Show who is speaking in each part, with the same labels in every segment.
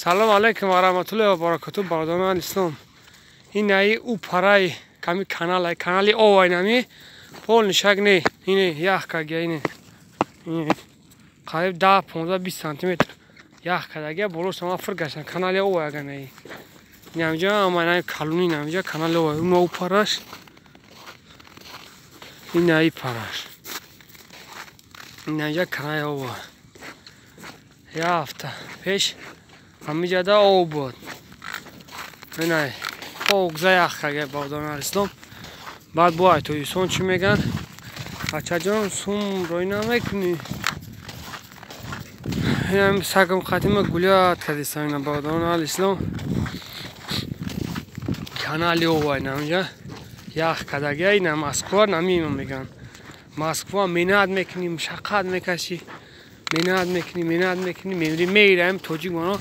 Speaker 1: Салом алейкум ва раҳматуллоҳи ва баракатуҳ, бародарони ислом. Ин аи ӯ параи ками канал, канали ов айнами полный шак не, ине ях кагия, ине. Қариб 10, 15, 20 сантиметр ях кадагия, боло сама фир гаштан канали ов аган аи. Инамҷа ама инами калуни инамҷа канали ов, ин ӯ параш. Ин аи параш. Инамҷа канали ов. Я ҳафта пеш ҳамиҷада об буд. Инай огза ях кага, бародарони ислом. Баъд бо ай тоҷикистон чӣ меган? Бачаҷон, сум рой намекунӣ. Инам сагам қатима гулят кардистам, ина бародарони ислом. Канали ова инамҷа ях кардагия, ина Москва намима меган. Москва менат мекунӣ, мушаққат мекашӣ, менат мекунӣ, менат мекунӣ, мемирӣ, меираем тоҷик мано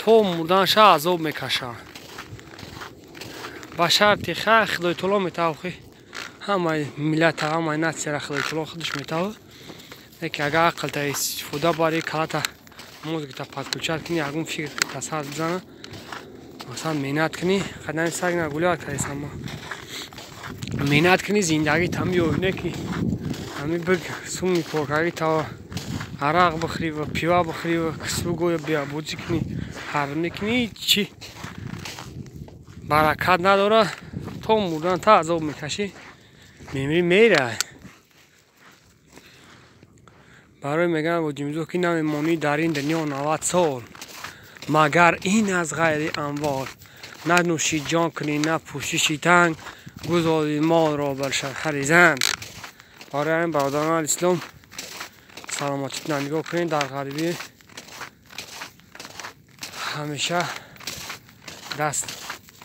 Speaker 1: то мурданша азоб мекашанд. Ба шарти хай Худои таоло метавохӣ ҳамаи миллата, ҳамаи нацияра Худои таоло худаш метавод. Лекин агар ақлта истифода барӣ, калата мозгита подключать кунӣ, ягон фикр та сар бизана, масалан меҳнат кунӣ, қадами саг нагулят кардисам. Меҳнат кунӣ, зиндагита меёбӣ, не ки ҳами биг суми коркарӣ та арақ бихӯрӣ ва пива бихӯрӣ ва кисбугӯя биябозӣ кунӣ, ҳар мекунӣ, чӣ баракат надорад, то мурдан та азоб мекашӣ, мемирӣ, мерай. Барои мегӯянд Воҷимзо ки намемонӣ дар ин дунё 90 сол, магар ин аз ғайри амвол, на нӯши ҷон кунӣ, на пӯшиши танг, гузори молро бар шавҳари зан. Барои ҳамин, бародарони ислом, саломатитона нигоҳ кунед, дар ғарибӣ ҳамеша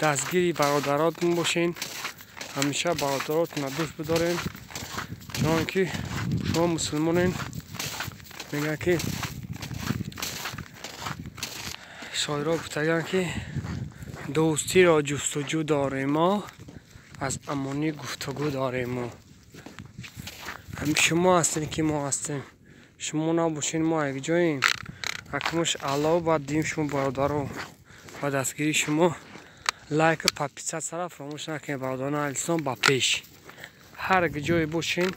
Speaker 1: дастгири бародаротон бошен, ҳамеша бародаротонро дӯст бидорен, чунон ки шумо мусулмонен. Мегӯянд ки шоиро гуфтагианд ки дӯстиро ҷустуҷӯ дорем мо, аз амонӣ гуфтугӯ дорем мо. Ҳамин шумо ҳастем ки мо ҳастем, шумо набошед мо якҷоем. Акмуш Аллоҳ баъд дим шумо бародаро, ба дастгирии шумо лайк, подписаться фаромӯш накунед, бародарони ислом. Ба пеш, ҳар ҷое бошен,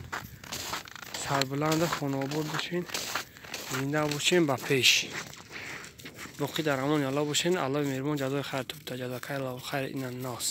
Speaker 1: сарбуланду хонаобод бошен, зинда бошен, ба пеш. Боқӣ дар амони Аллоҳ бошен. Аллоҳи меҳрубон ҷазои хайр тубта. Ҷазакаллоҳу хайр инан нос.